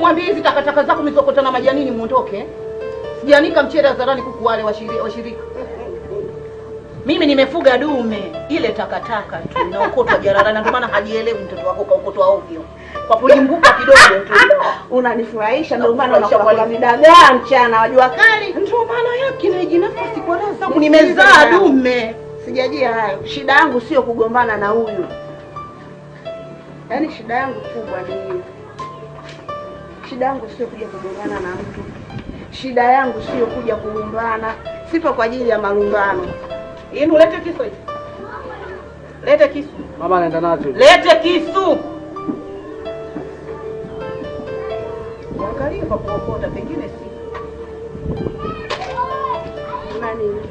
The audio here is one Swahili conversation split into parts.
Mwambie hizi takataka zako mizokota na majanini muondoke. Sijanika mchele hadharani kuku wale washirika. Mimi nimefuga dume, ile takataka tu inaokotwa jalalani, ndio maana hajielewi mtoto wako kaokotwa ovyo. Kwa kulimbuka kidogo tu. Unanifurahisha, ndio maana unakula midagaa mchana wajua kali. Ndio maana yake na jinafasi kwa raha zangu nimezaa dume. Sijajia hayo. Shida yangu sio kugombana na huyu. Yaani shida yangu kubwa ni hiyo. Shida yangu sio kuja kugombana na mtu. Shida yangu sio kuja kulumbana. Sipo kwa ajili ya malumbano. Yenu lete kisu hicho. Lete kisu. Mama anaenda nazo. Lete kisu. Angalia kwa kuokota pengine si. Una nini?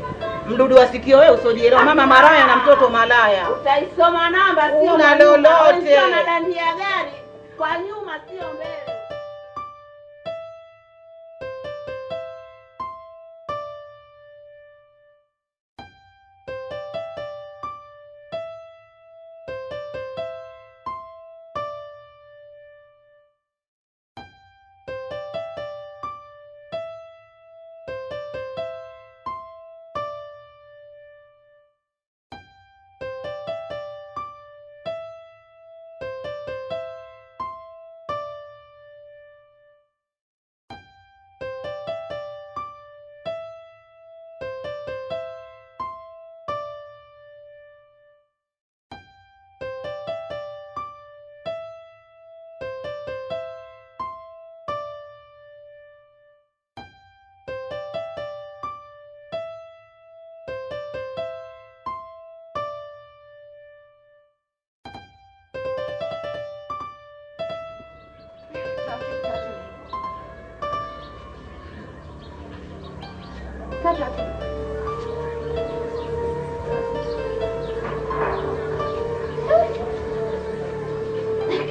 Mdudu wa sikio wewe usojielewa. Mama maraya na mtoto malaya. Utaisoma namba sio una lolote. Sio na dandia gari. Kwa nyuma sio mbele.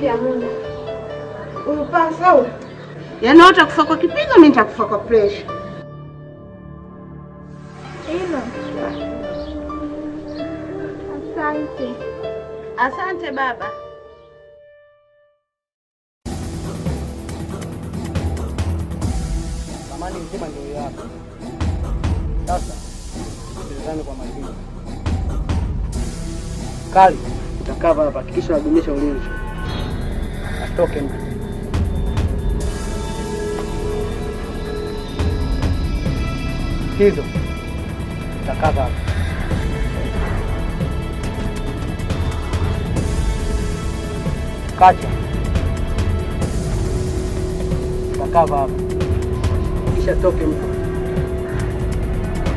Ya Mungu. Huyu pasa huyu. Yaani wewe utakufa kwa kipigo, mimi nitakufa kwa pressure. Ino. Asante. Asante baba. Samani nzima ndio yako. Sasa sikilizani kwa makini. Kali utakaa hapa, hakikisha unadumisha ulinzi. Asitoke mtu. Hizo utakaa hapa. Kacha utakaa hapa. Kisha toke mtu.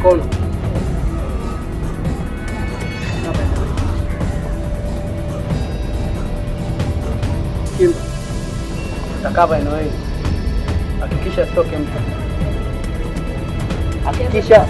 Kono. Kimba. Utakava eneo hili. Hakikisha sitoke mtu. Hakikisha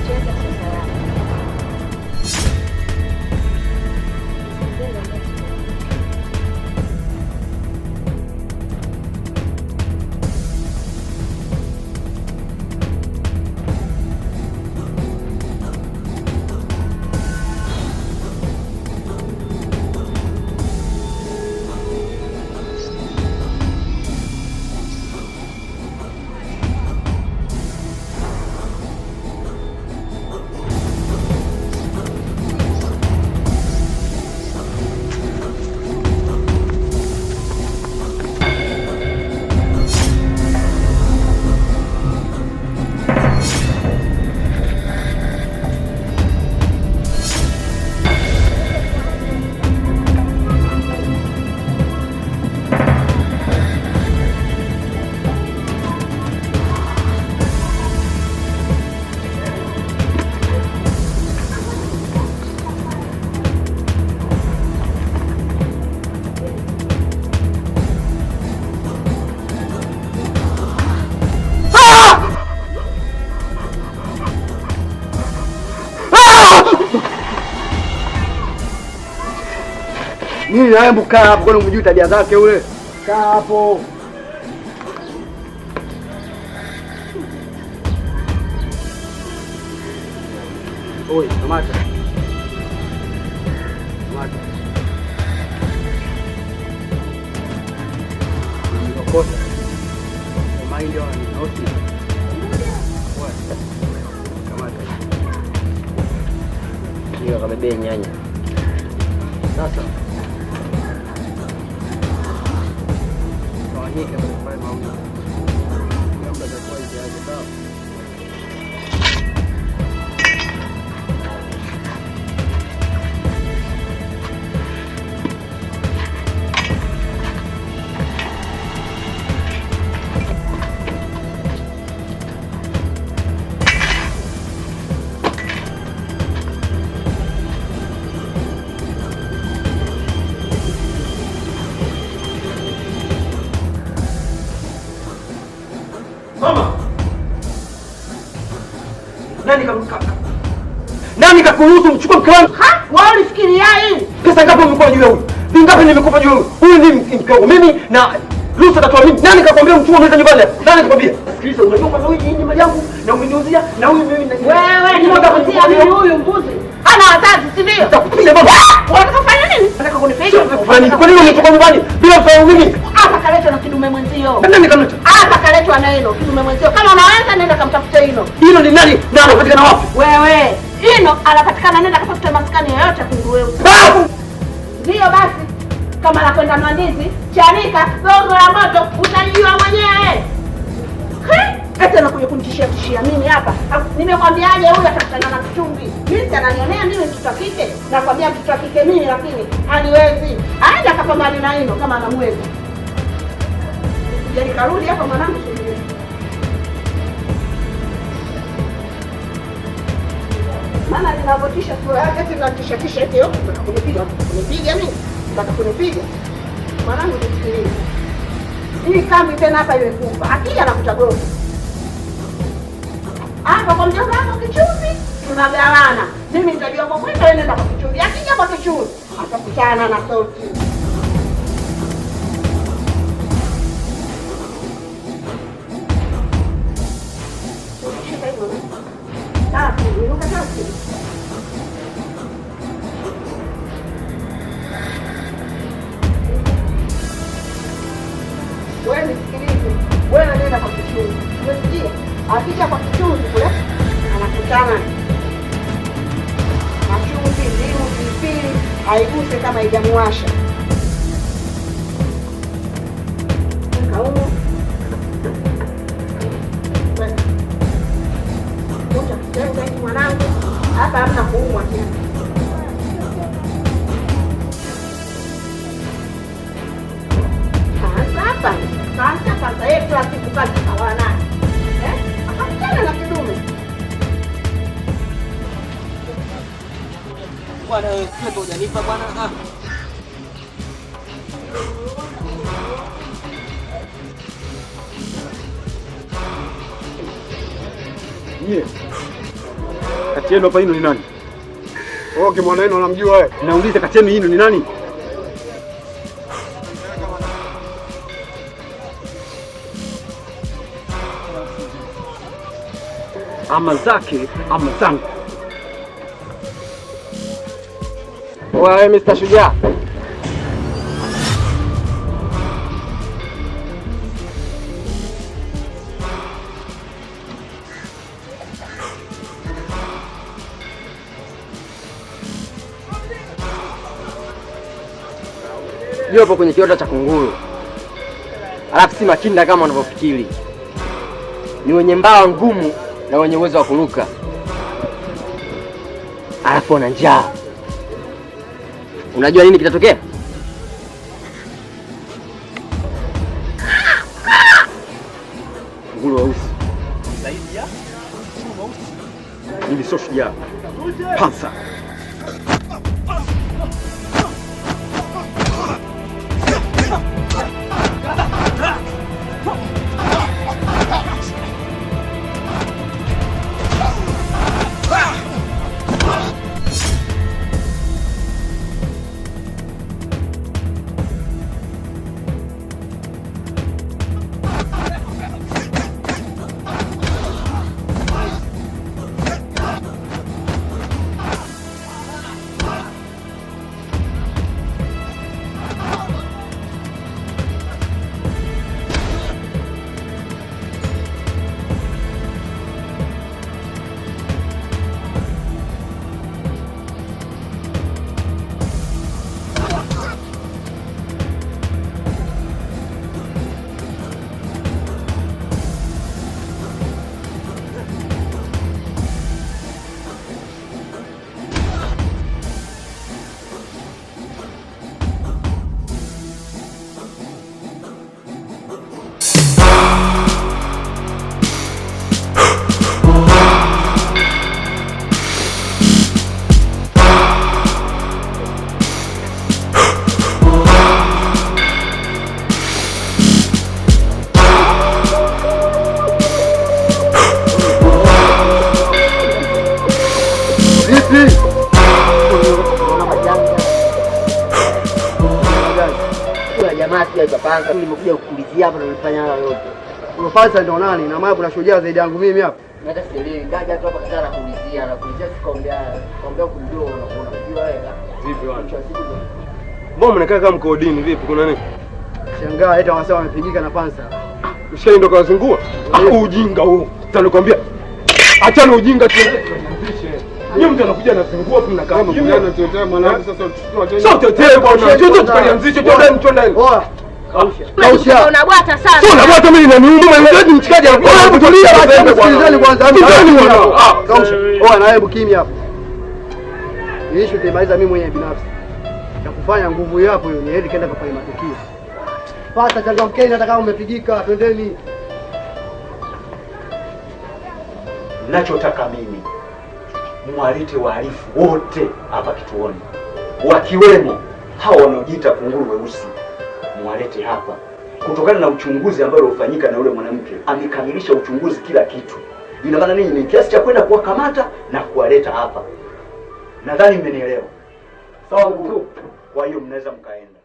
Nini na hebu kaa hapo, kwani umjui tabia zake ule? Kaa hapo. Oi, kamata. Kamata. Nikosa. Mahindi wala nini, au sio? Kamata. Hiyo kabebe nyanya. Sasa tawanyike kwenye mawili. Kila mtu atakuwa njia yake, sawa? Nani kakuruhusu mchukue mke wangu? Ha? Wewe ulifikiria hii? Pesa ngapi umekuwa juu ya huyu? Vingapi nimekupa juu ya huyu? Huyu ndiye mke wangu mimi na Ruhusa katoa mimi. Nani kakwambia mchukue mleta nyumbani? Nani kakwambia? Sikiliza, unajua kwamba huyu ni mali yangu na umeniuzia na huyu mimi na wewe nimekuuzia mimi huyu mbuzi. Hana wazazi, si ndio? Nitakupiga baba. Unataka kufanya nini? Unataka kunipiga? Kufanya nini? Kwa nini umetoka nyumbani bila kufahamu mimi? Hapa kaletwa na kidume mwenzio. Nani kamleta? Hapa kaletwa na hilo kidume mwenzio. Kama unaweza nenda kamtafute hilo. Hilo ni nani? Na anapatikana wapi? Wewe. Hino anapatikana, nenda katafute maskani yoyote kunguru wewe. Ndio basi. Kama la kwenda Mlandizi, Chanika, Gongo la Moto, utajijua mwenyewe. Hata anakuja kunitishia tishia mimi hapa. Nimekwambiaje huyu atakutana na kichumbi. Mimi si ananionea mimi mtoto wa kike. Nakwambia mtoto wa kike mimi lakini haniwezi. Aenda akapambane na hilo kama anamweza. Yaani karudi hapa mwanangu sijui. Maana ninavotisha sura yake eti natisha kisha eti yote nataka kunipiga, kunipiga mimi. Nataka kunipiga. Mwanangu nisikilize. Hii kambi tena hapa ile kufa. Akija anakuta gogo. Hapa kwa mjomba wako Kichumbi tunagawana. Mimi nitajua kwa kwenda wewe nenda kwa Kichumbi. Akija kwa Kichumbi atakutana na sauti. Wewe nisikilize. Wewe nenda kwa Kichumbi. Umesikia? Akija kwa Kichumbi kule anakutana na chumvi, ndimu, pilipili, haiguse kama haijamuwasha. Kaumu. Kuta kitenga hiki mwanangu, hapa hamna kuumwa tena. Sasa hapa, sasa yeye kila siku kazi kawa naye. Akakutana na kidume. Bwana wewe sasa hujanipa bwana. Ah. Nyie. Kati yenu hapa hino ni nani? Okay, mwana hino unamjua wewe? Nauliza kati yenu hino ni nani? Ama zake ama zangu. Wewe Mr. Shujaa. Yupo kwenye kiota cha kunguru. Alafu si makinda kama wanavyofikiri. Ni wenye mbawa ngumu na wenye uwezo wa kuruka. Alafu wana njaa. Unajua nini kitatokea? Nguru weusi. Zaidi ya nguru weusi. Mimi sio shujaa. Pansa. Pansa nimekuja kukulizia hapa na ulifanya haya yote. Huyo Pansa ndio nani? Na maana kuna shujaa zaidi yangu mimi hapa. Hata sielewi. Gaja tu hapa kaza anakuulizia, anakuulizia sikaongea, kaongea kumjua unamjua wewe. Vipi bwana? Mbona mnakaa kama mkodini vipi kuna nini? Shangaa eti wanasema wamepigika na Pansa. Mshikaji ndo kawazingua? Ujinga huo. Sasa nikwambia achana ujinga tu. Nyinyi mtu anakuja anazingua tu mnakaa kimya. Sio tetee bwana. Twende tukalianzishe, twende twende. Oa. Kausha. Unabwata sana. Sio unabwata mimi inaniuma. Mimi mshikaji anakuwa hebu tulia basi Sikilizeni kwanza. Sikilizeni bwana. Kausha. Oa na hebu kimya hapo. Hii issue itaimaliza mimi mwenyewe binafsi. Ya kufanya nguvu yako hiyo ni heri kaenda kufanya matukio. Pata changamkeni hata kama umepigika, twendeni. Nachotaka mimi mwalete wahalifu wote hapa kituoni, wakiwemo hao wanaojiita kunguru weusi, mwalete hapa. Kutokana na uchunguzi ambao uliofanyika na yule mwanamke, amekamilisha uchunguzi kila kitu. Ina maana ninyi ni kiasi cha kwenda kuwakamata na kuwaleta hapa. Nadhani mmenielewa. Sawa mkuu? Kwa hiyo mnaweza mkaenda.